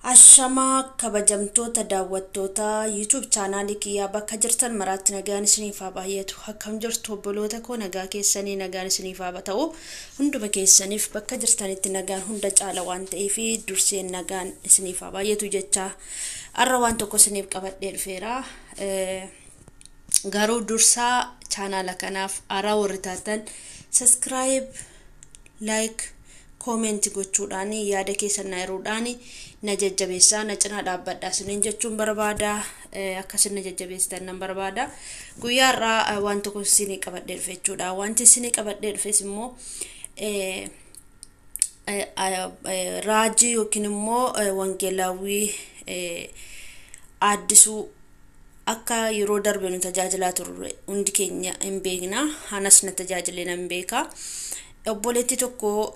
Ashamaa kabajamtoota daawwattoota YouTube chaanaalii kiyyaa bakka jirtan maraatti nagaan isiniif haa baay'atu. Akkam jirtu obboloota koo, nagaa keessanii? Nagaan isiniif haa ta'u. Hunduma keessaniif bakka jirtanitti nagaan hunda caala waan ta'eef durseen nagaan isiniif haa baay'atu jecha har'a waan tokko isiniif qabadhee dhufeera. Garuu dursaa chaanaala kanaaf haaraa warri taatan subscribe, like, comment gochuudhaan yaada keessan na hiruudhaan na jajjabeessaa, na cinaa dhaabbadhaa isiniin jechuun barbaada. Akkasin na jajjabeessitan nan barbaada. Guyyaa har'aa waan tokko isinii qabadhee dhufe jechuudha. Wanti isinii qabadhee dhufes immoo raajii yookiin immoo wangeelaawwii Addisuu akka yeroo darbe nu tajaajilaa turre hundi keenya hin beekna. Anas na tajaajilee nan beeka. Obboleettii tokko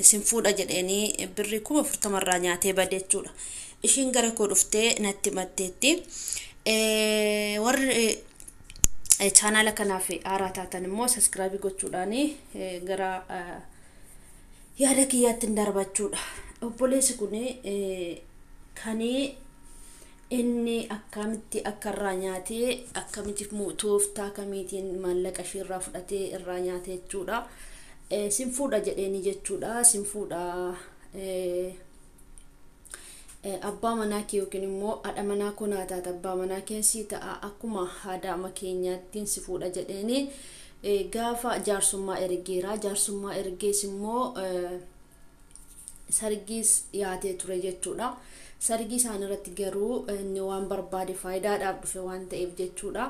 sin fuudha jedheenii birrii 40,000 irraa nyaatee bade jechuudha. Ishiin gara koo dhuftee natti himatteetti. Warri chaanaala kanaaf haaraa taatan immoo subscribe gochuudhaan gara yaada kiyyaatti hin darbachuudha. Obboleessi kun kan inni akkamitti akka irraa nyaatee, akkamitti tooftaa kamiitiin maallaqa ishee irraa fudhatee irraa nyaate jechuudha. Sin fuudha jedheeni jechuudha. Sin fuudha, abbaa manaa kee yookiin immoo haadha manaa koo naa taata, abbaa manaa kee sii ta'a, akkuma haadha keenyaattiin si fuudha jedheeni gaafa jaarsummaa ergeera. Jaarsummaa ergees immoo sargiis dhiyaatee ture jechuudha. Sargii isaan irratti garuu inni waan barbaade faayidaadhaaf dhufe waan ta'eef jechuudha.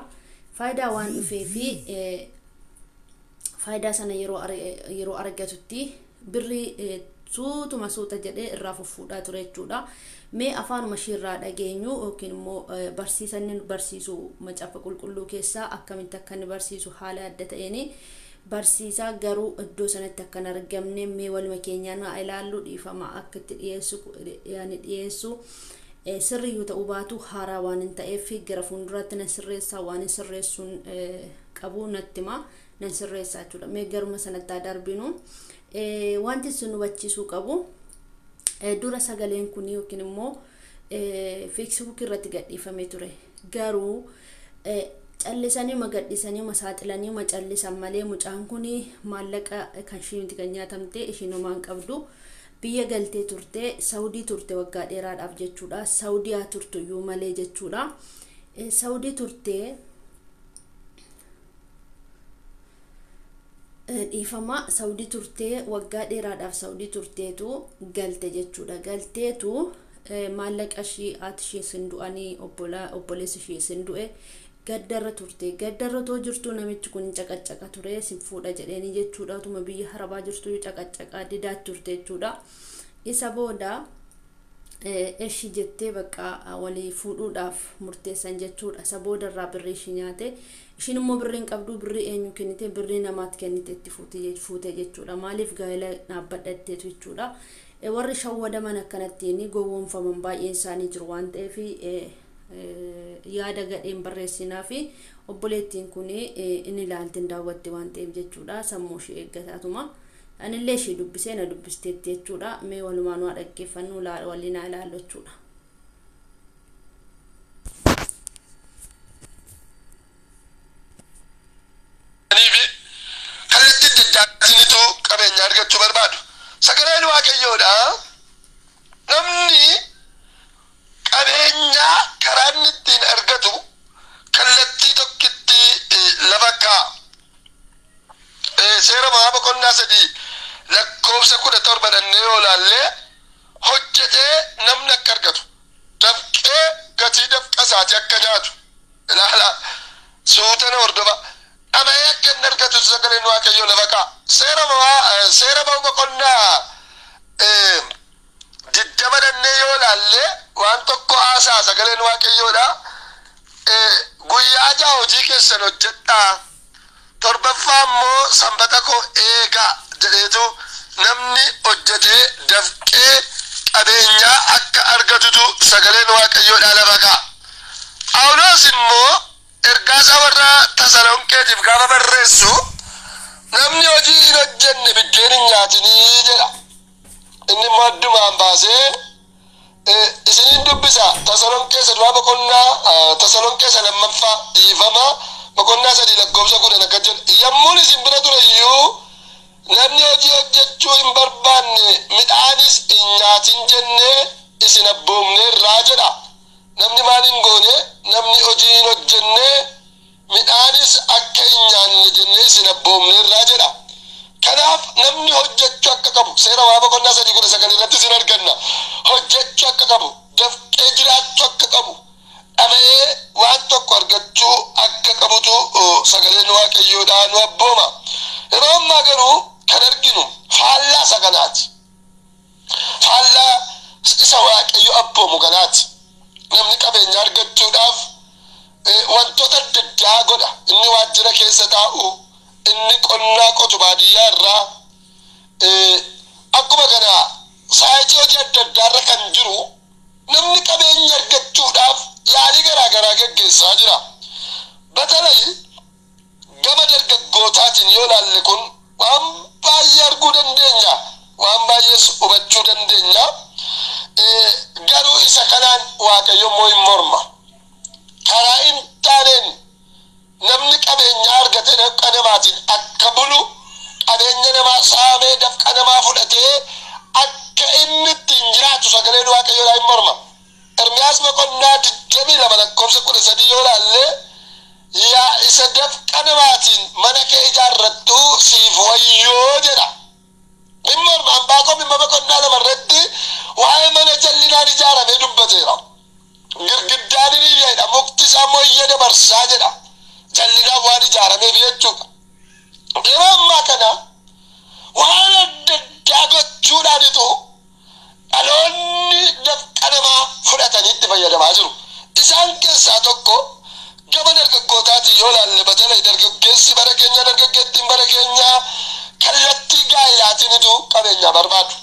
Faayidaa waan dhufee fi faayidaa sana yeroo argatutti birrii suutuma suuta jedhee irraa fuffuudhaa ture jechuudha. Mee afaanuma ishiirraa dhageenyu yookiin immoo barsiisa inni barsiisu macaafa qulqulluu keessaa akkamitti akka inni barsiisu haala adda ta'een barsiisaa, garuu iddoo sanatti akka hin argamne mee waluma keenyaan haa ilaallu. Dhiifama, akka itti dhiyeessu yaani dhiyeessu sirriyyuu ta'uu baatu haaraa waan hin ta'eef gara fuulduraatti nan sirreessaa, waan hin sirreessuun qabu natti hima, nan sirreessaa jechuudha. Mee garuma sanatti haa darbinu. Wanti isin hubachiisuu qabu, dura sagaleen kun yookiin immoo Facebook irratti gadhiifamee ture. Garuu callisanii ma gadhiisanii ma saaxilanii ma callisan malee mucaan kun maallaqa kan ishii miti kan nyaatamte, ishiin homaa hin qabdu. Biyya galtee turte, Saudii turte waggaa dheeraadhaaf jechuudha. Saudii haa turtu iyyuu malee jechuudha. Saudii turte, dhiifama, Saudii turtee waggaa dheeraadhaaf Saudii turteetu galte jechuudha. Galteetu maallaqa ishii, haati ishee sin du'anii, obboleessi ishee sin du'e, gaddarra turte. Gaddarra too jirtu namichi kun caqaccaqa ture, sin fuudha jedheeni jechuudha. Utuma biyya harabaa jirtu caqaccaqa didaatti turte jechuudha. Isa booda eshi jettee bakka walii fuudhuudhaaf murteessan jechuudha. Isa booda irraa birrii ishii nyaate. Ishiin immoo birrii hin qabdu, birrii eenyu kennite? Birrii namaatti kennite, itti fuute jechuudha. Maaliif gaa'ela dhaabbadhatteetu jechuudha. Warri shawwadaman akkanattiin gowwoomfaman baay'een isaanii jiru waan ta'eef yaada gadheen barreessinaa fi obboleettiin kun inni ilaaltiin daawwatte waan ta'eef jechuudha. Sammuu ishee eeggataatuma. Anillee ishee dubbisee na dubbisteetti jechuudha. Mee walumaan waa dhaggeeffannu, waliin haa ilaallu jechuudha. Kallattii adda addaatinitu qabeenya argachuu barbaadu. Sagaleen Waaqayyoodha. Namni qabeenya karaa inni ittiin argatu kallattii tokkitti lafa kaa'a. Seera Uumamaa boqonnaa 3 lakkoofsa 17 dhannee yoo ilaalle, hojjetee namni akka argatu, dafqee gatii dafqa isaatii akka nyaatu ilaala, suutana hordofa, dhama'ee akka inni argatu sagaleen Waaqayyoo lafa kaa'a. Seera Uumamaa, Seera Ba'uu boqonnaa 20 dhannee yoo ilaalle waan tokko haasa'a sagaleen Waaqayyoodha. Guyyaa 6 hojii keessan hojjedhaa, torbaffaa immoo sanbata koo eegaa jedheetu namni hojjetee dafqee qabeenyaa akka argatutu sagaleen Waaqayyoodhaa lafa kaa'a. Phaawulos immoo ergaa isaa warra Tasalonqeetiif gaafa barreessu, namni hojii hin hojjenne biddeen hin nyaatinii jedha. Inni immoo addumaan baasee Isiniin dubbisa Tasalonqeessa duraa boqonnaa Tasalonqeessa lammaffaa dhiifama boqonnaa 3 lakkoofsa 10 akka jedhu yommuun isin bira ture iyyuu namni hojii hojjechuu hin barbaanne midhaanis hin nyaatin jennee isin abboomneerraa jedha. Namni maal hin goone namni hojii hin hojjenne midhaanis akka hin nyaanne jennee isin abboomneerraa jedha. Kanaaf namni hojjechuu akka qabu seera waa boqonnaa 3:19 irratti isin arganna. Hojjechuu akka qabu, dafqee jiraachuu akka qabu, dhama'ee waan tokko argachuu akka qabutu sagaleen Waaqayyoodhaa nu abbooma. Yeroo ammaa garuu kan arginu faallaa isa kanaati. Faallaa isa Waaqayyo abboomu kanaati. Namni qabeenya argachuudhaaf wantoota adda addaa godha. Inni waajjira keessa taa'u, inni qonnaa qotu baadiyyaa irraa akkuma kana saayitii hojii adda addaarra kan jiru namni qabeenya argachuudhaaf yaalii garaa garaa geggeessaa jira. Batalay gama dargaggootaatiin yoo ilaalle kun waan baay'ee arguu dandeenya, waan baay'ees hubachuu dandeenya. Garuu isa kanaan Waaqayyo immoo hin morma. Karaa hin taaneen namni qabeenya argate dafqa namaatiin akka bulu, qabeenya namaa saamee dafqa namaa fudhatee akka inni ittiin jiraatu sagaleen Waaqayyoodhaa hin morma. Ermiyaas boqonnaa 22 lakkoofsa 13 yoo ilaalle yaa isa dafqa namaatiin mana kee ijaarrattu siif wayyoo jedha. Hin morma. Anbaaqoom immoo boqonnaa 2 irratti waa'ee mana jallinaan ijaaramee dubbateera. Girgiddaan ni iyya, mukti isaa immoo iyya dabarsaa jedha. Jallinaan waan ijaarameef jechuudha. Yeroo ammaa kana waan adda addaa gochuudhaanitu dhaloonni dafqa namaa fudhatanii itti fayyadamaa jiru. Isaan keessaa tokko gama dargaggootaatiin yoo ilaalle batalay dargaggeessi bara keenya dargaggeettiin bara keenyaa kallattii gaa'ilaatiinitu qabeenya barbaadu.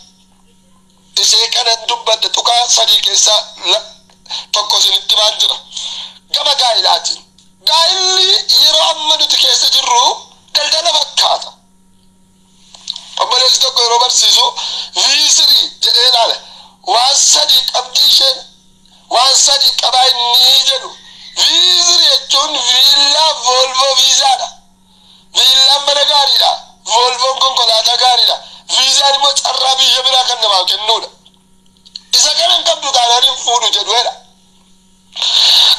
Ishee kanan dubbadhe tuqaa 3 keessaa tokko isinitti maan jira. Gama gaa'ilaatiin. Gaa'illi yeroo amma nuti keessa jirru daldala fakkaata. Obboleessi tokko yeroo barsiisu viisirii jedhee ilaale. Waan 3 qabdi isheen, waan 3 qabaa inni jedhu. Viisirii jechuun viillaa Volvo viizaadha. Viillaan mana gaariidha. Volvoon konkolaataa gaariidha. Viizaan immoo carraa biyya biraa kan namaaf kennuudha. Isa kana hin qabdu taanaan hin fuudhu jedhuudha.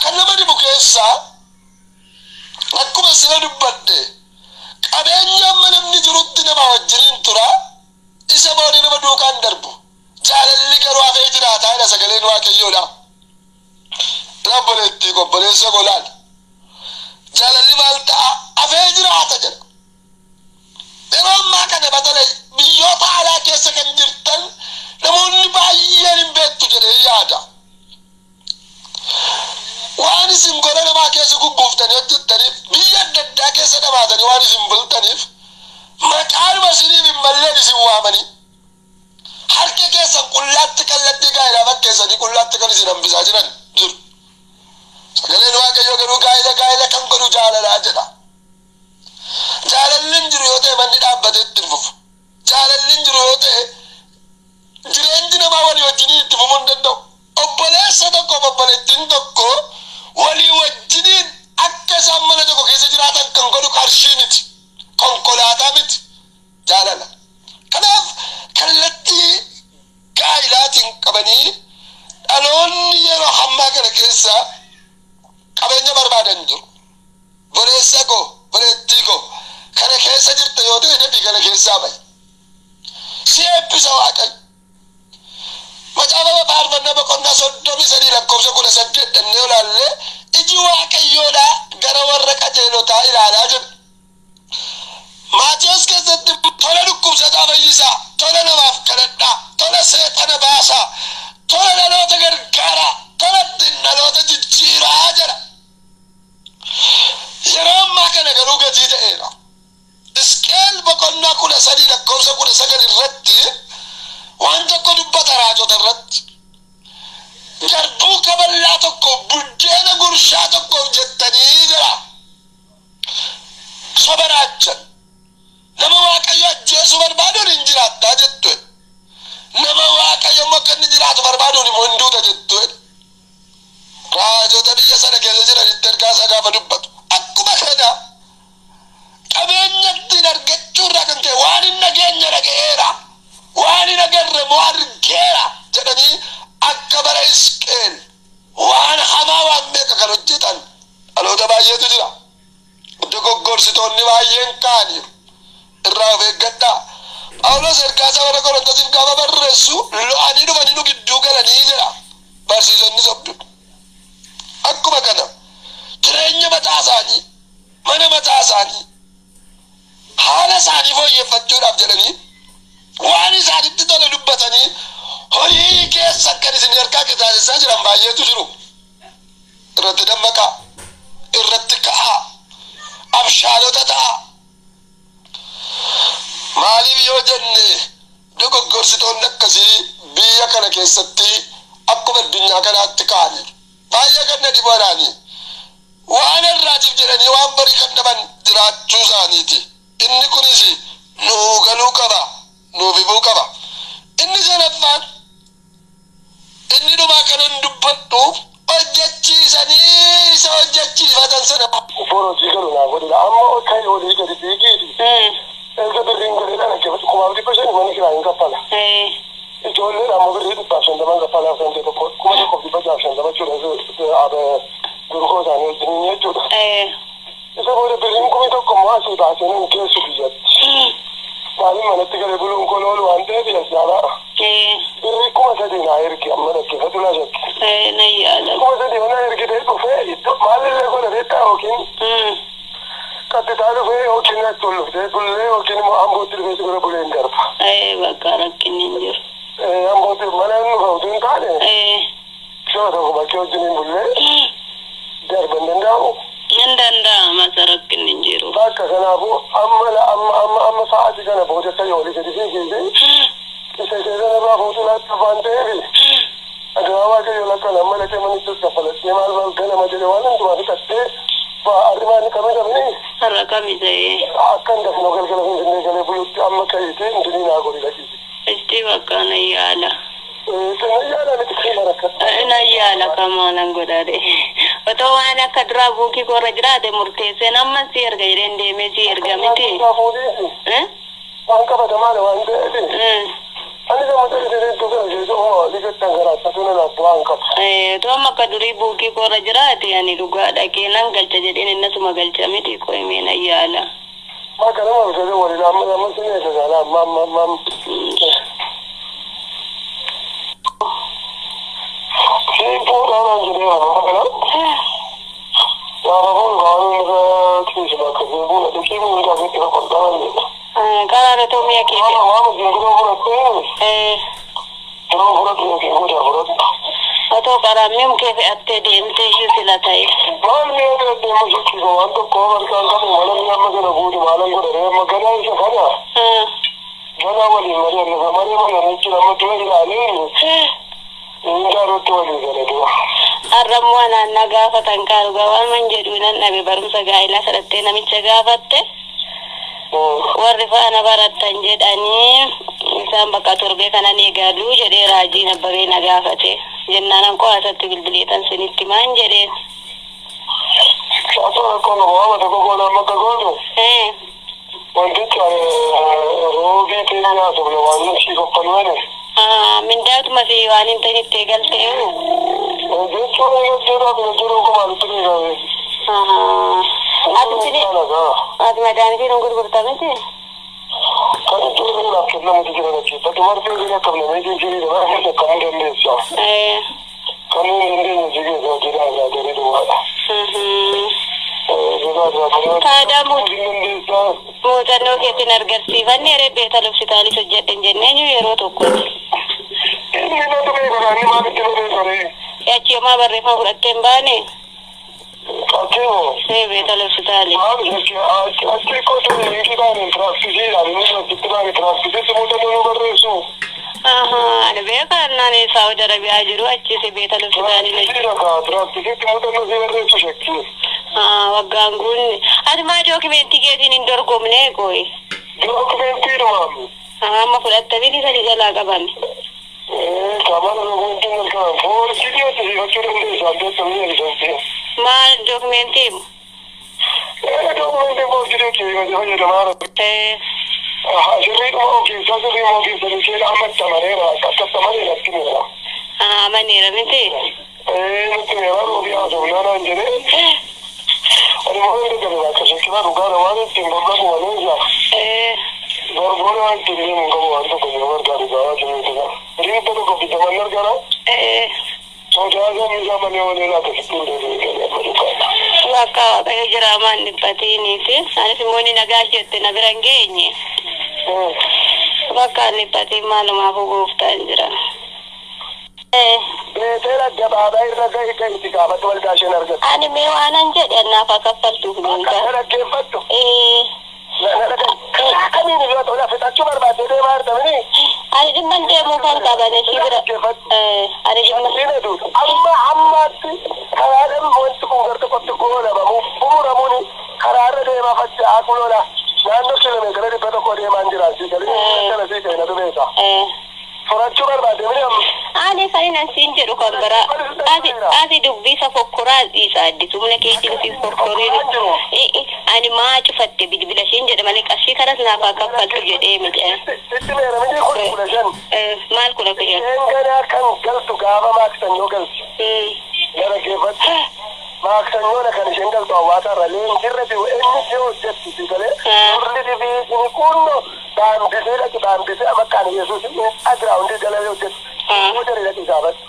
Kan nama dhibu keessaa akkuma sila dubbadhe qabeenya amma namni jirutti nama wajjiniin tura, isa booda nama duukaan darbu. Jaalalli garuu hafee jiraataa jedha sagaleen Waaqayyoodha. Obboleettii obboleessa koo laal. Jaalalli maal ta'a? Hafee jiraata jedha. Yeroo ammaa kana batalay biyyoota alaa keessa kan jirtan namoonni baay'een hin beektu jedhee yaada. Waan isin gola namaa keessa gugguuftanii hojjettaniif, biyya adda addaa keessa dhamaatanii waan isin bultaniif, maqaanuma isiniif hin malleen isin waamanii harka keessan qullaatti kallattii gaa'ilaa fakkeessanii qullaatti kan isin hambisaa jiran jiru. Sagaleen Waaqayyoo garuu gaa'ila gaa'ila kan godhu jaalalaa jedha. Jaalalli hin jiru yoo ta'e manni dhaabbatee itti hin fufu. Jaalalli hin jiru yoo ta'e jireenyi namaa walii wajjiniin itti fufuu hin danda'u. Obboleessa tokkoof obboleettiin tokko walii wajjiniin akka isaan mana tokko keessa jiraatan kan godhu qarshii miti, konkolaataa miti, jaalala. Kanaaf kallattii gaa'ilaatiin qabanii dhaloonni yeroo ammaa kana keessa qabeenya barbaadan jiru. Obboleessa koo, obboleettii koo kana keessa jirta yoo ta'e dafii kana keessaa bahi. Si eebbisa Waaqayyo. Macaafa faarfannaa boqonnaa 33 lakkoofsa 18 dhannee ilaalle iji Waaqayyoodhaa gara warra qajeelotaa ilaalaa jiru. Maatiyos keessatti tola dhukkubsataa fayyisaa, tola namaaf kadhadhaa, tola seexana baasaa, tola dhaloota gargaaraa, tola dhaloota jijjiiraa jedha. Yeroo ammaa kana garuu gatii ta'eera. Hisqeel boqonnaa 13 lakkoofsa 19 irratti waan tokko dubbata raajota irratti. Garbuu kaballaa tokko buddeena gurshaa tokkoof jettanii jira. Soba raachan. Nama Waaqayyo ajjeesuu barbaaduun hin jiraattaa jettu. Nama Waaqayyo immoo akka inni jiraatu barbaaduun immoo hin duuta gaafa dubbatu. Akkuma kana qabeenya ittiin argachuu irraa kan ka'e waan hin dhageenye dhaga'eera, waan hin agarre immoo argeera jedhanii akka bara Hisqeel waan hamaa waan meeqa kan hojjetan dhaloota baay'eetu jira. Dogoggorsitoonni baay'een ka'aniiru. Irraa of eeggadhaa. Phaawulos ergaa isaa warra Qorontosiif gaafa barreessu lo'anii dhufanii nu gidduu galanii jedha. Barsiisonni sobdu. Akkuma kana jireenya mataa isaanii, mana mataa isaanii, haala isaanii fooyyeffachuudhaaf jedhanii waan isaanitti tole dubbatanii horii keessa kan isin harkaa qisaasessaa jiran baay'eetu jiru. Irratti dammaqaa, irratti ka'aa, abshaalota ta'a. Maaliif yoo jenne dogoggorsiitoonni akkasii biyya kana keessatti akkuma addunyaa kanaatti ka'aniiru. Baay'ee kan na dhibanaanii waan irraatiif jedhanii waan barii kan dhaban jiraachuu isaaniiti. Inni kunis nuu galuu qaba, nuuf himuu qaba. Inni sadaffaan inni dhumaa kanan dubbadhu hojjechiisanii isa hojjechiifatan sana. Borojii galu naa godhudha. Amma kan olii gadi fiigiiti. Erga birriin godhee dhaggeeffatu 1500 mana kiraa hin kaffala. Ijoolleen ammoo birrii 150 kaffalaaf kan ta'e tokko 1650 jechuudha. Durgoo isaanii wajjin jechuudha. Isa booda birriin 1000 immoo asii baasee nan geessu biyyatti. Maaliif manatti galee buluun koo loolu waan ta'eef jajjaabaa. Birrii 3000 naa ergi amma dhaggeeffatu laa shakki. 3000 naa ergitee dhufee iddoo maalillee godha beektaa yookiin kattitaa dhufee yookiin achi ol dhuftee bullee yookiin immoo ambootti dhufee si bira bulee hin darba. Bakka rakkinni hin jiru. Ambootti mana inni dhufa utuu hin taane shoo tokko bakkee wajjin hin bullee darba hin danda'amu. Hin danda'ama rakkinni hin jiru. Bakka kanaafuu amma amma amma amma sa'aatii kana booda akka yoolii gadi fiigiiti. Isa ishee sanarraa fuutuu laatti afaan ta'eefi. Adabaa Waaqayyo lakkan amma dhaqee manichas kaffaladhee maal maal ganama jedhe waan hundumaa fixattee arrimaan kamisa mini. Har'a kamisa. Akkan dafnoo galgala Finfinnee galee bulutti amma ka'iitee intinii naa godhi dhaqiiti. Isti bakka na yaala. Na yaala miti kima rakkata. Na yaala kamaalan godhadhe. Otoo waan akka duraa buukii koorra jiraate murteesseen amma si erga jedheen deemee si erga miti. Waan qabatamaadha waan ta'eef. Ani gama ta'e iddoo kana keessa uumaa ligattan garaachatu na laattu waan qabu. Otoo amma akka durii buukii koorra jiraate ani dhugaa dhaqee nan galcha jedheen innasuma galcha miti qo'imee na yaala. Bakka nama bitate waliin amma amma sin eega gaala amma amma amma. Siimpoodhaan jedhee amma kana. Gaafa kun waan irra ciisu bakka siimpoodha dhiqii hundaa fi ifa qoltaan jedha. Karaara otoo mi'a kee. Waama simbiroo fudhattee yeroo fudhatu yookiin goda fudhatu. Otoo karaa mi'um kee fe'attee deemtee iyyuu sila ta'e. Maal mi'a fe'attee immoo sochiisa waan tokko harkaan qabu mana mi'a amma kana guutu maalan godhadhee amma ganaa isa kana. Ganaa waliin mari'anna maree mari'annee jira amma dura ilaalee hundaa irratti walii gala dura. Har'ammoo anaan na gaafatan kaa dhugaa waan man jedhu nan dhabe barumsa gaa'elaa sadhattee namicha gaafatte. Warri faana barattan jedhanii isaan bakka torbee kanan eegaluu jedhee raajiin abbabee na gaafate. Jennaan an qo'aasatti bilbileetan sinitti maan jedheen. Saatoo rakkoon qabu waama tokko goona amma akka gootu. Wantichi roobii ta'ee haasofne waan ishii koffaluwane. Mindaatuma fi waan hin ta'in itti eegalteewu. Jechuun eegalteedhaaf jechuun kumaalitti beekame. Ati madaanitiin hin gurgurta miti? Kan itti naaf kennamutu jira dhaggeeffatu marfee jira qabnamee jiru marfee akkamuu dandeessa. Kan hin dandeenye si keessa hojjetaa irraa garii duwwaadha. Muuxannoo keetiin argarsiifanne eree beeta hospitaalis hojjedhen jenneen yeroo tokkotti. Inni natu beekaa inni maalitti na beekaree? Achi homaa barreeffama fudhattee hin baane? Achii Beeta hospitaali. Maal achi achi qotu hiikii baane tiraaksisiidhaan inni achitti baane tiraaksisitti muuxannoo nu barreessu. Ani beekaa naan Saawud Arabiyaa jiru achis beeta hospitaali. Tiraaksisiidha kaa tiraaksisitti muuxannoo si barreessu shakkii. Waggaan kun ati maa dookimentii keetiin hin dorgomne qoyi. Dookumentiidhumaam. Amma fudhattamini sadi jalaa qabame. Kaamara dookumentiin mirkanaan foorjii hojjechiifachuu dandeessa adda akkamii eegisatti. Maal dookumentii? Dookumentii boorjireetti fayyadamaa jira. Sirriidhuma ogeessaa sirriidhuma ogeessa isheedha ammatti amaneera akkatti amaneera itti meera. Amaneera miti? Nutti meera roobii haasofnaa naan jedhee. Ani immoo hin dhagale bakka sheekina dhugaadha waan ittiin gorgamu malee isaa. Gorgoon waan ittiin deemu hin qabu waan tokko yeroo gargaaru gahaa jiru jechuudha. 150 argara. Sodaa sabni isaa malee walee laata sitti hin deebi'e amma dhugaadha. Bakka Waaqayyo jira maan dhiphatiiniiti. Anis immoo ni nagaa jette na bira hin geenye. Bakka dhiphatiin maalumaafuu gooftaan jira. Beeteera gabaabaa irra gahi gahitti gaafatu waldaa isheen argattu. Ani mee waanan jedhe annaaf akka kaffaltuuf beekaa. Akka dhaggeeffattu. Karaa kamiin iyyuu ta'u fixachuu barbaaddee deemaa jirta mini. Ani dhimma deemuu kan qaban ishii bira. Ani dhimma. Amma ammaatti karaadhaan wanti kun gar tokkotti goolabamu xumuramuun karaarra deemaa faca'aa kulola naannoo kiiloomeetira 100 deemaan jira asii galee kana sii ta'e na dubeessa. Furachuu barbaadde mini amma. Ani kan inni siin jedhu kan biraa ati dubbii isa fokkoraa dhiisa addisu humna keetiin si fokkoree ani maa cufatte bilbila isheen jedhe malee qarshii kanas naaf haa kaffaltu jedhee miti. Sitti meera miti kun 15. Maal 15? Isheen ganaa kan galtu gaafa maaksanyoo galti. Gara geeffatti. Maaksanyoodha kan isheen galtu hawaasa irra leenjirra jiru inni si hojjetti si galee turri dibiisni kunno baambisee dhaqi baambisee bakkaan Yesuus agiraawundii galee hojjetti. Hojii dhaqi gaafatti.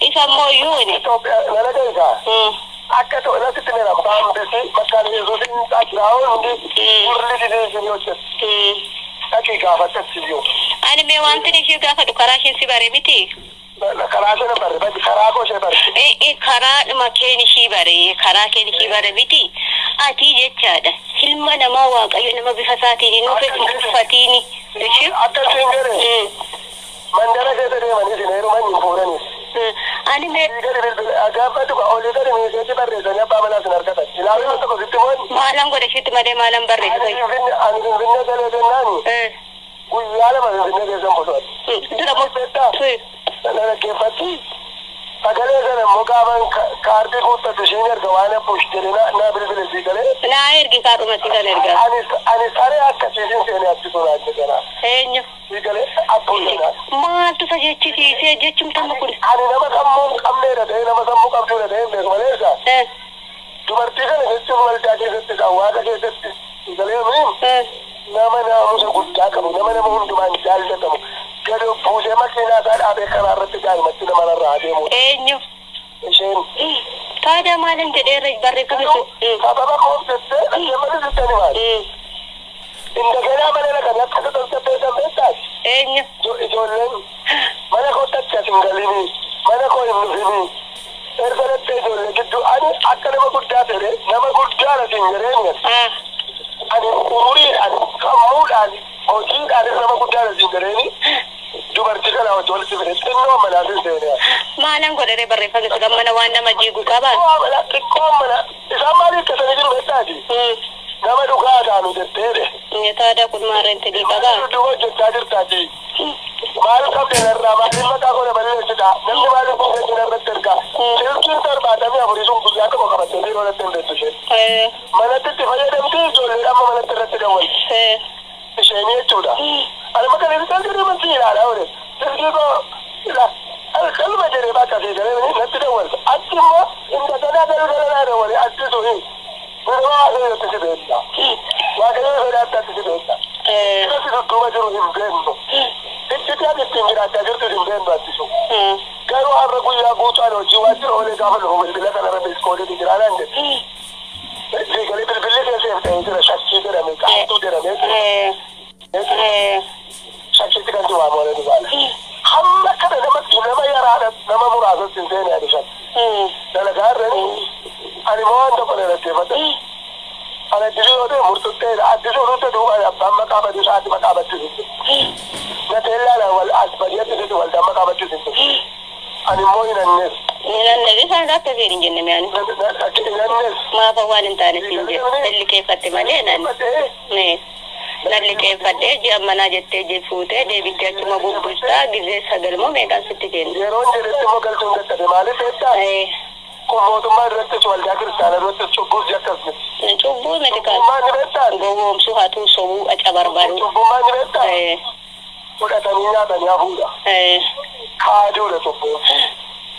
Isa immoo yuuni. Nana gaisa. Akka ta'u lasitti meera baambisee bakkaan Yesuus agiraawundii turri dibiisni hojjetti. Dhaqi gaafatti achi jiru. Ani mee wanti ishee gaafadhu karaa isheen si bare miti. Karaa ishee bare karaa koo ishee bare. Karaadhuma keen ishii bare karaa keen ishii bare miti. Ati jechaadha. Ilma namaa Waaqayyo nama bifa isaatiin hin uffatiini. Akka isheen jedhe mandara keessa deemanii isin heeruman hin fuudhanis. Ani mee. Gaafatu olii gadi miiseetti barreessanii abbaa manaa sin argatan. Ilaaluu tokko sitti moon. Maalan godhe ishiitti malee maalan barreessu. Ani Finfinnee galee jennaani. Guyyaa lama Finfinnee keessan bulu'an. Dura murteessaa. Dhaggeeffatti. Sagalee sana immoo gaafan kaardii guuttatu isheen erga waan abbuush jedhee na bilbile sii galee. Naa ergi kaadhuma sii kan erga. Ani saree akkasiisin seenee achi sunaa jedhana. Eenyu? Sii galee abbuush. Maaltu isa jechisiisee jechumtama kun? Ani nama sammuu hin qabneedha ta'ee nama sammuu qabduudha ta'ee hin beeku maleessa. Dubartii kana jechuun waldaa keessatti hawaasa keessatti sii galee miin nama naamusa guddaa qabu nama nama hundumaan jaallatamu. Gadi buusee makiinaa isaa dhaabee karaa irratti daa'imatti nama rarraa adeemu. Eenyu? Isheen. Taadaa maalin jedhee barreeffame sun. Sababa koof jettee dhaggeeffatu sittani maali? Indaganaa mana dhaqanii akka tasgabbeessan beektaati. Eenyu? Ijoolleen mana koo tachi as hin galini mana koo hin dhufini. Erga dhattee ijoollee gidduu ani akka nama guddaa ta'e nama guddaadha siin jedheen. Ani umuriidhaan sammuudhaan hojiidhaan nama guddaadha siin jedheeni. Dubartii kana wajjin walitti fide xinnoo manaa sin seenee. Maalan godhee barreeffame sun mana waan nama diigu qaba. Xiqqoo mana isaan maaliif akkasanii jiru beektaati? Nama dhugaa taanu jetteedhe. Taadaa kun maarreen tilii qaba. Duuba hojjechaa jirtaati. Maal qabdee narraa maaliif maqaa koo balleessita? Namni maaliif buufetti narratti ergaa? Silkiin 74 sun guyyaa tokko qabattee biiroo irratti hin beektu isheen. Manatti itti fayyadamti ijoollee amma manatti irratti dawwalti. Isheenii jechuudha. Ani bakka inni silkii manti ilaalaa oole. Silkii koo kalma jedhee bakka sii galee natti dawwalta. Achi immoo indaganaa galgala naa dawwale achi suni. Biroo waaqayyootti si beekta. Waaqayyoo sodaatti ati si beekta. Akkasi dudduuba jiru hin beeknu. Iccitii ati ittiin jiraachaa jirtu hin beeknu achi sun. Garuu har'a guyyaa guutuu ani hojii waajjira oolee gaafa dhufu bilbila kanarra miiskooliitu jira naan jedhe. Siigalee bilbilli keesseef ta'ee jira shakkii jedhame qaattuu jedhamee. Shakkiitti kan waamu wala dubaala. Hamma kana nama yaraadha nama muraasatti hin seene ani shakki. Dalagaa irrani ani moo waan tokko dhaggeeffadha. Ani addisuu yoo ta'e murtutteedha. Addisuu nutti duuba abbaan maqaa badii isaati maqaa baddisiisu. Gateellaadhaan wal as badii addisiisu waldaan maqaa baddisiisu. Ani immoo hin annees. Hinannees isaan akka seer hin jenne mi'aani. Hinannees. Maafa waan hin taane siin jedhe. Lillikeeffatte malee nan. Nalli qeeffadhee ji'a manaa jettee fuutee deebittee achuma bubbistaa gizee 9 moo meeqaan sitti kennu? Yeroon jedhetti immoo galchuun dadhabe maaliif beektaa? Kun mootummaa irrattis waldaa kiristaanaa irrattis cubbuus yakkas miti. Cubbuu miti kan. Cubbummaa ni beektaa? Gowwoomsuu hatuu sobuu aca barbaadu. Cubbummaa ni beektaa? Fudhatanii nyaatanii hafuudha. Kaaduudha cubbuun.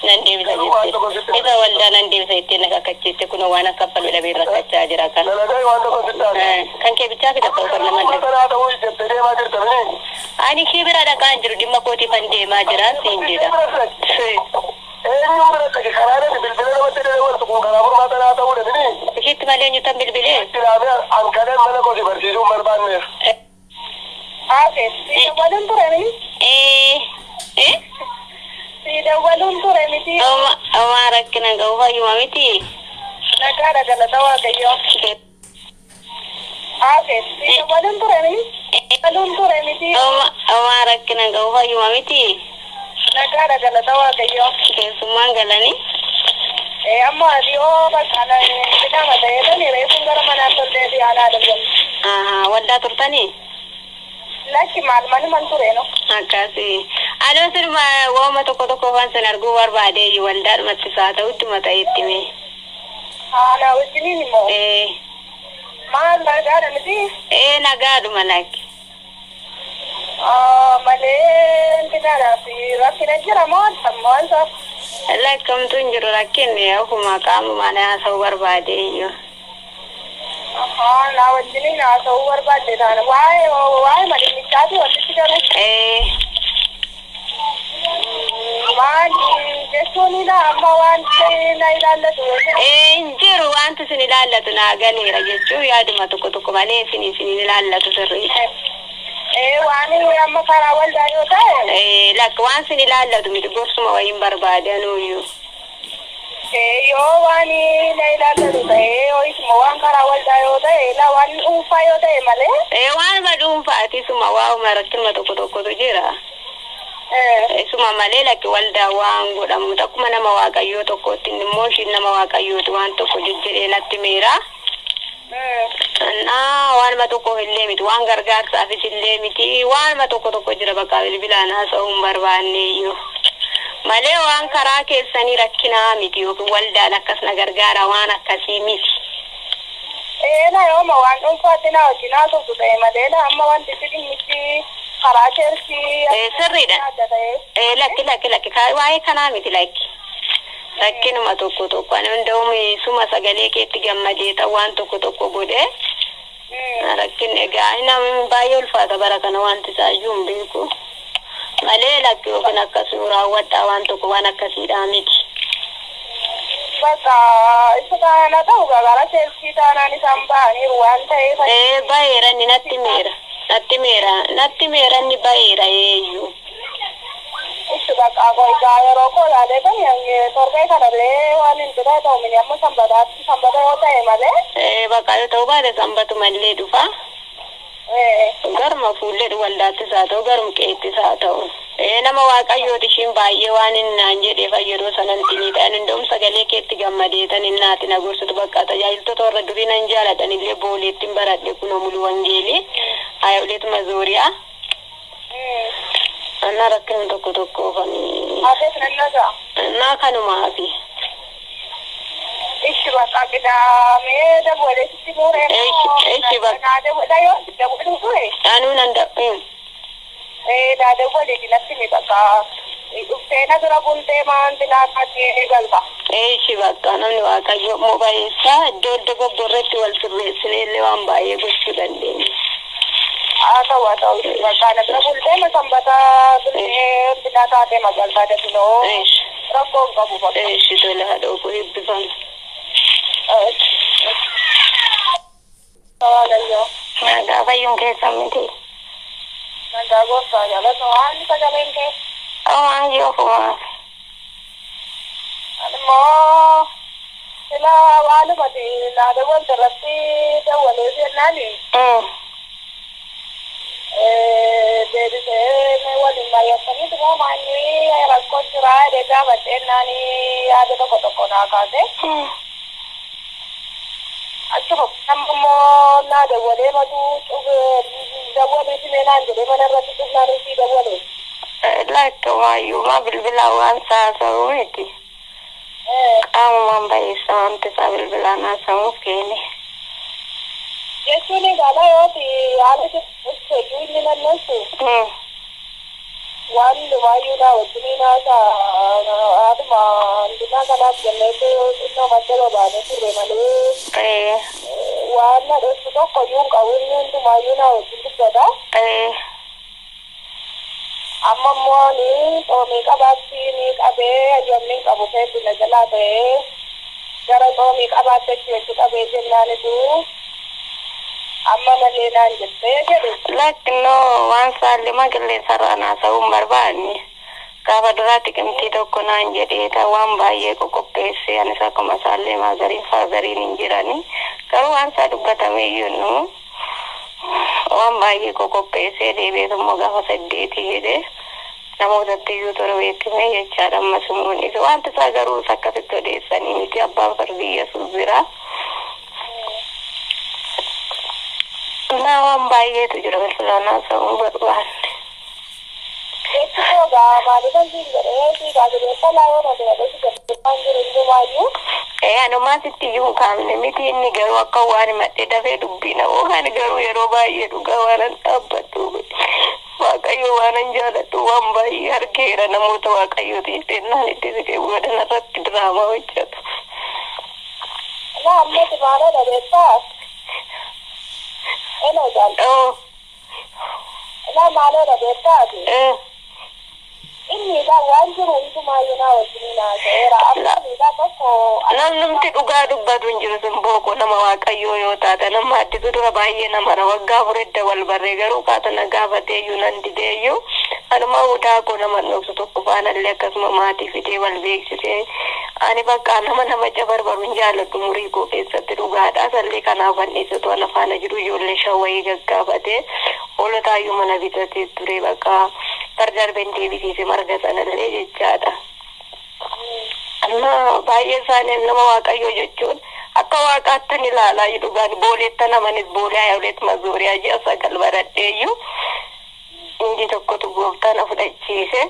Nan deebisa jette. Isa waldaa nan deebisa jettee na kakkachiiste kun waan akka falme dhabee rakkachaa jira kan. Dalagaa waan tokko sitti haala. Kan kee bichaa fida ta'uu kan nama Kanaa dhabe. ta'uu jettee deemaa jirta mini. Ani kee bira dhaqaa hin jiru dhimma kootiifan deemaa jira siin jedha. Eenyuun bira dhaqe karaa dhaqe bilbila namatti dabaltu kun karaa furmaata naa ta'uudha mini. Ishiitti malee eenyutan bilbilee? Ilaamee hanqaleen mana kooti barsiisuu hin barbaanneef. Si dawwaluun ture miti. Si dawwaluun ture miti. Homaa rakkina qabu fayyuma miti. Nagaadha galata Waaqayyoo. Si dawwaluun ture miti. Dawwaluun ture miti. Homaa rakkina qabu fayyuma miti. Nagaadha galata Waaqayyoo. Keessummaan galanii. Amma dhiyoo bakka bidama ta'ee tani reefuun gara manaan toltee fi aanaa dawwalu. Waldaa turtanii? Lakki maal manuman ture no. Akkasi. Anoo sirma waama tokko tokko waan san arguu barbaade waldaadhumatti isaa ta'u ittuma ta'etti mee. Haala wajjiniin immoo. Maal nagaadha miti? Nagaadhuma lakki. Malee intinaadhaaf rakkina jira moo ammoo isa. Lakkamtu hin jiru rakkinni ofuma qaamumaan haasa'uu barbaade iyyuu. Na wajjiniin haasa'uu barbaadde taana waa'ee waa'ee madinichaati walitti garuu. Maal jechuun amma waan na ilaallatu yoo ta'e. Hin jiru wanti isin ilaallatu naa galeera jechuun yaaduma tokko tokko malee isin isin ilaallatu sirrii. Waan amma karaa waldaa yoo ta'e. Lakka waan isin ilaallatu miti gorsuma wayiin barbaadanuyyuu. Yoo waan na ilaallatu ta'e ho'isuma waan karaa waldaa yoo ta'e la waan dhuunfaa yoo ta'e malee. Waanuma dhuunfaati suma waa'uma rakkinuma tokko tokkotu jira. Isuma malee lakki waldaa waan godhamu akkuma nama waaqayyoo tokkotti immoo ishiin nama waaqayyooti waan tokko jejjedhee natti miira. Naa waanuma tokkoof illee miti waan gargaarsaafis illee miti waanuma tokko tokko jira bakka bilbilaan haasa'uu hin barbaanne iyyuu. Malee waan karaa keessanii rakkinaa miti yookiin waldaan akkas na gargaara waan akkasii miti. Na yooma waan dhuunfaatti na wajjin haasoftu ta'e malee na amma wanti dhimmichi karaa keersi. Sirriidha. Lakki lakki lakki waa'ee kanaa miti lakki. Rakkinuma tokko tokko ani hunda'uun suma sagalee keetti gammadee ta'u waan tokko tokko godhee. Rakkin egaa namni baay'ee ulfaata bara kana wanti isaa iyyuu hin beeku. Malee lakki yookiin akkas nu raawwadhaa waan tokko waan akkasiidhaa miti. Bakka isa taana ta'u gara keersi taanaan isaan ba'aniiru waan ta'eef. Baheera inni natti meera. Natti meera natti meera inni baheera eeyyuu. Itti bakka egaa yeroo koo ilaalee kan torbee kanallee waan hin ture ta'u mini amma sanbataatti sanbata yoo ta'e malee. Bakka yoo ta'u baate sanbatumallee dhufa. Garuma fuullee waldaattis haa ta'u garuma qeettis haa ta'u. Nama waaqayyooti ishiin baay'ee waan hin naan jedheef yeroo sanatti ni ta'an hunda'um sagalee keetti gammadeetan hin naati na gorsitu bakka tajaajiltoota warra durii nan jaaladhan illee booleetti hin baradhe kunoo mulu wangeelii haayooleetuma zooriyaa. Anna rakkina tokko tokko oofanii. Ateef nan nagaa. Naa kanumaafi. Ishi bakka qidaamee dabaleetti muuree. Ishi bakka. Naa dabaluu ture. Anuu nan dabee. Naa dabalee natti mi bakka dhuftee na bira bultee maanti laataatee galba. Ishi bakka namni waaqayyo immoo baay'eessaa iddoo dogoggorreetti wal sirreessinee illee waan baay'ee gochuu dandeenya. Haa ta'u haa ta'u bakka na bira bultee sanbata bultee binaa taatee magaaltaa dafinoo rakkoo hin qabu bakka. Ishi tola haadha obbo eebbifame. Waaqayyo. Nagaa fayyuun keessan miti. Nagaa gooftaa jaalatu waan sagaleen kee. Waan yookumaaf. Immoo sila waanumati naa dawwalte irratti dawwalee jennaani. Deebisee waliin mari'ataniitu moo maanni rakkoo jiraa jedhee gaafadhee naani yaada tokko tokko naa kaase. Achuma amma immoo naa dawwalee matuu dawwalee simee naan jedhee mana irratti cufnaan isii dawwalee. Lakka waayyuu maa bilbilaa waan saasa'u miti. Qaamumaan ba'eessa wanti isaa bilbilaan haasamuuf feene. Jechuun egaa yooti haala hojii inni nanneessu waan hundumayyuu naa wajjiniin haasaa haadhuma hundinaa kanaaf jenneetu xinnoo madda babaanee turre malee waan na dhooftu tokko iyyuu hin qabu inni hundumayyuu naa wajjin dubbata. Amma immoo ani xoomii qabaatti ni qabee hayyamni hin qabu feetu na jalaa ta'ee gara xoomii qabaatti achi wajji qabee jennaanitu amma malee naan jettee jedhe. Lakkinoo waan saallimaa qilleensarraan haasa'uu hin barbaanne. Gaafa duraatti qimtii tokko naan jedhee waan baay'ee qoqopheesse anis akkuma saallee maazariin faazariin hin jirani. Garuu waan isaa dubbatame iyyuu nu waan baay'ee qoqopheessee deebi'eetu immoo gaafa 8 jedhee namootatti iyyuu torbeetti himee jechaadha ammas immoo inni wanti isaa garuu akkasitti odeessanii miti abbaan fardii Yesuus jira. Naa waan baay'eetu jira bilbilaan haasa'uu barbaanne. Jechi koo gaa maaliifan siin jedhee si gaazexeessa laa yoo na jedhee waan jiru hundumaayyuu. Anumaa sitti iyyuu hin kaafne miti inni garuu akka waan himadhee dafee dubbii na yookaan garuu yeroo baay'ee dhugaa waanan dhaabbadhu Waaqayyo waanan jaaladhu waan baay'ee argeera namoota Waaqayyootiif jennaan itti siqee godhan irratti diraamaa hojjetu. Naa amma simaana dhabeessaa. Eno jaal. Naa maaloo dhabeessaati. Inni egaa waan jiru hundumaayyuu naa wajjiniin haasa'eera. Amma egaa tokko. Namnumti dhugaa dubbatu hin jiru simbooko nama Waaqayyoo yoo taate nama addisu dura baay'ee nama waggaa 4 wal barree garuu kaatana gaafateeyyuu nan dideeyyuu anuma udaa koo nama dhoksu tokko faanallee akkasuma maatii fidee wal beeksisee ani bakka nama nama cabarbaru hin jaalladhu umurii koo keessatti dhugaadha sallee kanaaf anniisatu ana faana jiru ijoollee shawwayii gaggaafatee hoolotaayyuu mana bitatee ture bakka darbeen deebisiise marga sanallee jechaadha. Amma baay'ee isaanii nama Waaqayyoo jechuun akka Waaqaatti ni ilaalaa dhugaan booleetta namanis boolee ayooleet mazooriyaa ji'a 9 baradheeyyuu inni tokkotu gooftaan na fudhachiise.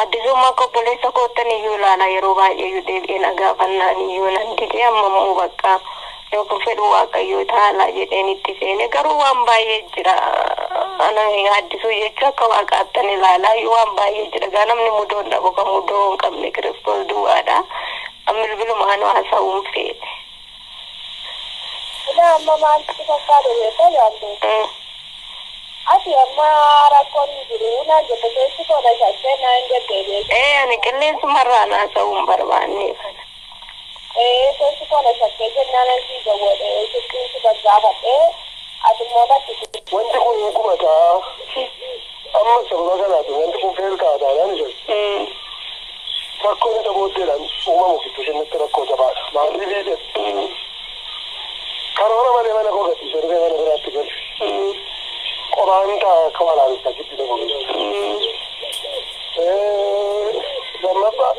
Addisummaa akka obboleessa koottan iyyuu ilaala yeroo baay'ee iyyuu deebi'ee na gaafannaan iyyuu nan didee amma immoo bakka yookiin fedhu Waaqayyoo taalaa jedheen itti seene garuu waan baay'ee jira. Ana addisuu jechuun akka Waaqaatti ni ilaalaa waan baay'ee jira. Gaa namni mudoo hin dhabu kan mudoo hin qabne Kiristoos duwwaadha. Amma bilbilumaan haasa'uu hin feene. Ilaa amma maaltu fakkaata beektaa jaallu? Ati amma rakkoon jiru naan jette keessi koo na shakkee naan jettee beekte. Ani qilleensumarraan haasa'uu hin barbaanneef. Keessi koo na shakkee jennaan an sii gawwadhee sittiin si gaggaafadhee ati immoo natti. Wanti kun hin gubataa. Amma sababa kanaati wanti kun feel taataadhaan jedhu. Rakkoon isa booddeedhaan uumamu gidduu isinitti rakkoo jabaadha. Maaliif jedhu? Karoora malee mana koo gadhiisee dhufee mana biraatti gale. Qophaan ta'a akka walaabessaa gidduu tokko keessa. Lammaffaa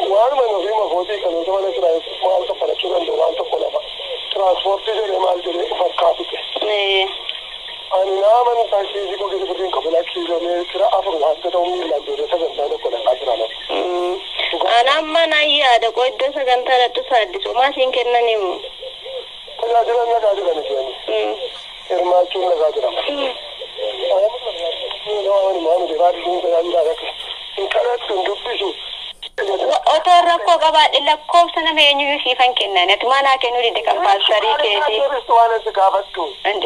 waanuma nuuf hima kootii kaleessa mana kiraa waan kaffalachuu danda'u waan tokko lama. Tiraanspoortii jedhee maal jedhee of harkaa fixe. Ani naaman taaksii koo keessa birriin qabu lakkiifamee kira 4 waanta ta'u miilaan deemee sagantaa tokko dhaqaa jira nama. Ana amma nan yaada qoo iddoo sagantaa dhaqxu saaddisu maasiin kennaniimu. Tajaajila nagaa jiran isheen. Hirmaachuun nagaa jira. Hin kadhattu hin dubbisu. Otoo rakkoo qabaadhe lakkoofsa nama eenyuyyuu siifan kennan ati maanaa kennuu didde kan paastarii keetii.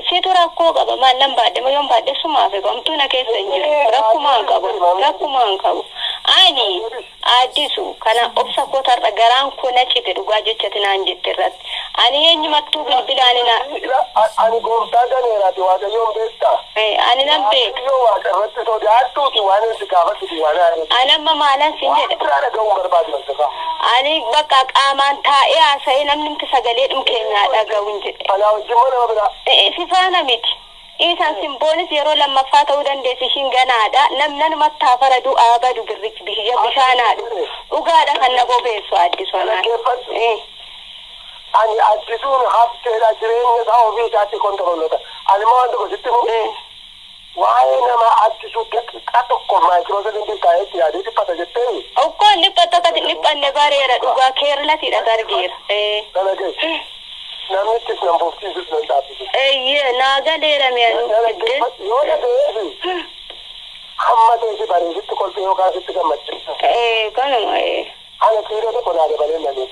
Situ rakkoo qaba maal nan baadhe yoon baadhe sumaaf eegamtuu na keessa hin jiru rakkumaan qabu rakkumaan qabu. Ani addisu kana obsa koo tarra garaan koo na cite dhugaa jechati naan jette irratti ani eenyumattuu bilbilaan na. Ani gooftaa ganeeraati Waaqayyoon beektaa. Ani nan beeka. Waaqayyo Waaqa irratti sodaadhuuti waan inni si gaafatu waan ani. Ani amma maalan siin jedhe. Waan biraa dhaga'uun barbaadu bakka. Ani bakka qaamaan taa'ee haasa'ee namni sagalee dhum keenyaa dhaga'u hin jedhe. Anaa wajjin mana biraa. Si faana miti. Isaan simboonis yeroo lammaffaa ta'uu dandeessi ishiin ganaadha. Namni namatti haafara du'aa badu birrichi biyya bishaanaadha. Dhugaadha kan na bobeessu addisu anaan. Ani addisuun hafteedha jireenya isaa ofii isaatti kontiroolota. Ani maa waan tokko sitti himu. Waa'ee nama addisuu daqiiqaa tokko maayikiroo sekondiif taa'ee itti yaadee dhiphata jettee. Ukkoon dhiphata akkati Bareera dhugaa keerlatiidha argeera. Namni ittis nan booftiisus nan dhaabbisu. Eeyyee naa galeera mi'anu. Yoo dhaga'eefi hamma ta'e bareesitti kolfee yookaan sitti gammachiisa. Kanuma. Ana kiiroo tokko naa dabalee namni.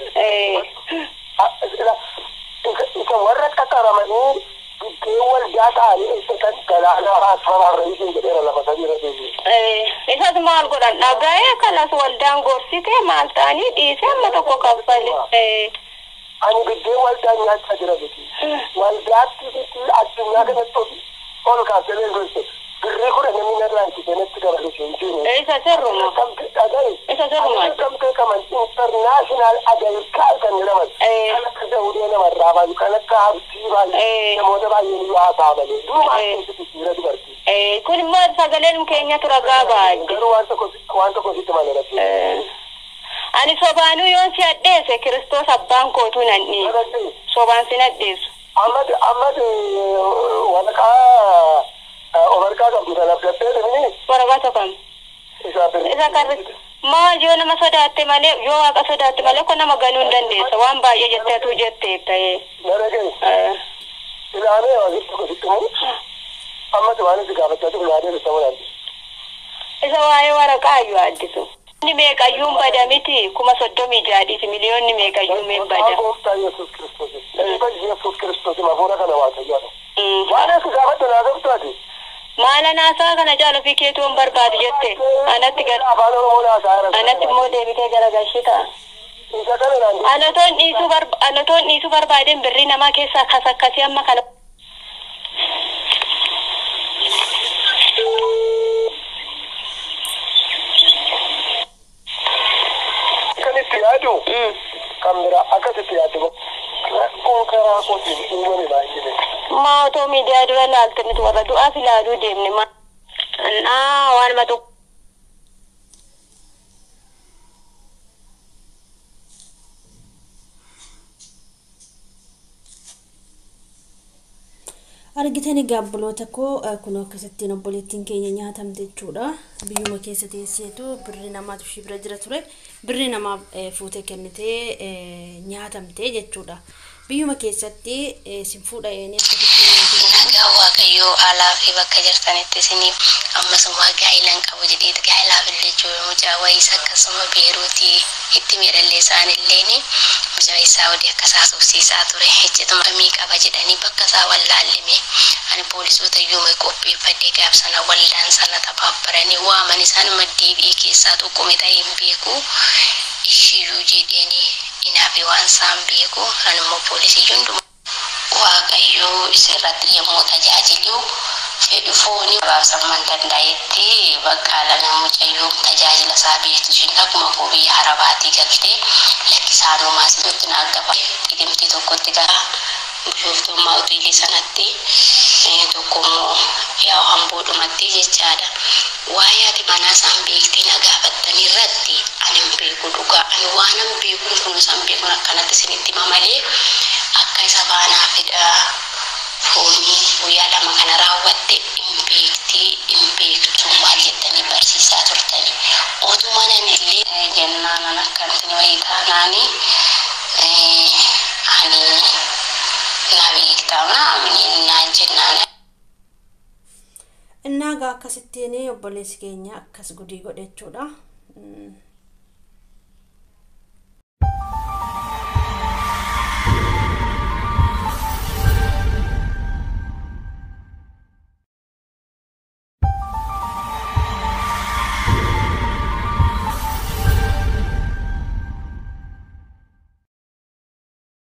Isa warra qaxaramanii biddeen waldaa ta'anii eeggatan galaanaa haasawaa reetiin jedheera lafa sadii irra deebi'e. Isas maal godhan dhaga'ee kanas waldaan gorsite maal ta'anii dhiisee amma tokko kaffale. Ani biddeen waldaa nyaachaa jira miti. Waldaatti miti addunyaa kanatti ol kaasee leenjiste. Birrii kudha namni narraa itti natti dabalee hin jiru. Isa sirruma. Isa sirruma. Kamtee kaman international agarkaa kan jedhaman. Kan akka Zawudee namarraa baayu kan akka Abdii baayu namoota baay'een iyyuu haasa'a malee. Duuba keessatti dhiira dubartii. Kun immoo sagaleen keenya tura gaabaa. Garuu waan tokko sitti malee rabbi. Ani sobaanuu yoon si addeesse Kiristoos abbaan kootuu nan dhiisu. Sobaan sin addeessu. Ammad waraqaa Obarkaa qabdu sana abdattee dhufni. Waraqaa tokko. Isa karri. Maal yoo nama sodaatte malee yoo waaqa sodaatte malee kun nama ganuu hin dandeessa waan baay'ee jetteetu jettee ta'ee. Naragee. Ilaalee waan tokko sitti himu. Ammad waan itti gaafachaa jiru yaadee dhufta walaanti. Isa waa'ee waraqaa iyyuu addisu. Inni meeqayyuun bada miti 36,000 miliyoonni meeqayyuu meen bada. Gooftaa Yesuus Kiristoos. Yesuus Kiristoos hafuura kana waaqayyoodha. Waan itti gaafadhu naa goftaati. Maala naasaa kana caalu fi keetuu hin barbaadu jette. Anatti gara Afaan Oromoo naasaa jira. Anatti immoo deebitee gara gashii ta'a. Isa kana naan Anatoon dhiisuu barbaadeen birrii namaa keessaa akkas akkasii amma kana. Kan itti yaadu kan biraa akkasitti yaadu rakkoon karaa kootiin uumame baay'ee. Maa otoo miidiyaa dura laalte miti warra du'aaf ilaaluu deemne maa. Naa waan matu. Argitanii gaabboloota koo kun akkasittiin obboleettiin keenya nyaatamte jechuudha. Biyyuma keessa teesseetu birri namaatu ishii bira jira ture. Birri namaaf fuutee kennitee nyaatamte jechuudha. Biyyuma keessatti sin fuudha eenyu akkasitti nyaatamte. Nagaa Waaqayyoo alaa fi bakka jirtanitti isiniif ammasuma gaa'ilaan qabu jedhee gaa'ilaaf illee jiru mucaa wayiis akkasuma Beeruutii itti miidhallee isaan illeen mucaa isaa odii akka isaa sobsiisaa ture ejjetuma kamii qaba jedhanii bakka isaa wallaallime ani poolisoota iyyuu qopheeffadhee gaaf sana wallaan sana tabaabbaranii waaman isaanuma deebi'ee keessaa tuqume ta'e hin beeku ishiyyuu jedheeni inaafi waan isaan beeku ani immoo poolisii hundumaa. Waaqayyoo isirratti yommuu tajaajilu fedhi foonii gabaabsamman danda'etti bakka lana mucayyoo tajaajila isaa beektu isheen akkuma koo biyya Arabaatii galtee lakkisaanumaa sitti naaggafa xiqimtii tokkotti gara bishooftummaa hoteelii sanatti tokko immoo yaa hamboodhumatti jechaadha. Waa'ee ati manaa isaan beektee na gaafattanii irratti ani hin beeku dhugaa ani waan hin beekuun kun isaan beekuun akkanatti isinitti hima malee akka isa baanaa fedha foonii guyyaa lama kana raawwatte hin beektii hin beektu maal jettanii barsiisaa turtanii otuma nan illee jennaan an akkanatti wayii taanaani ani na beektaa naan jennaan. Innaa gaa akkasittiin obboleessi keenya akkas gudii godhe jechuudha.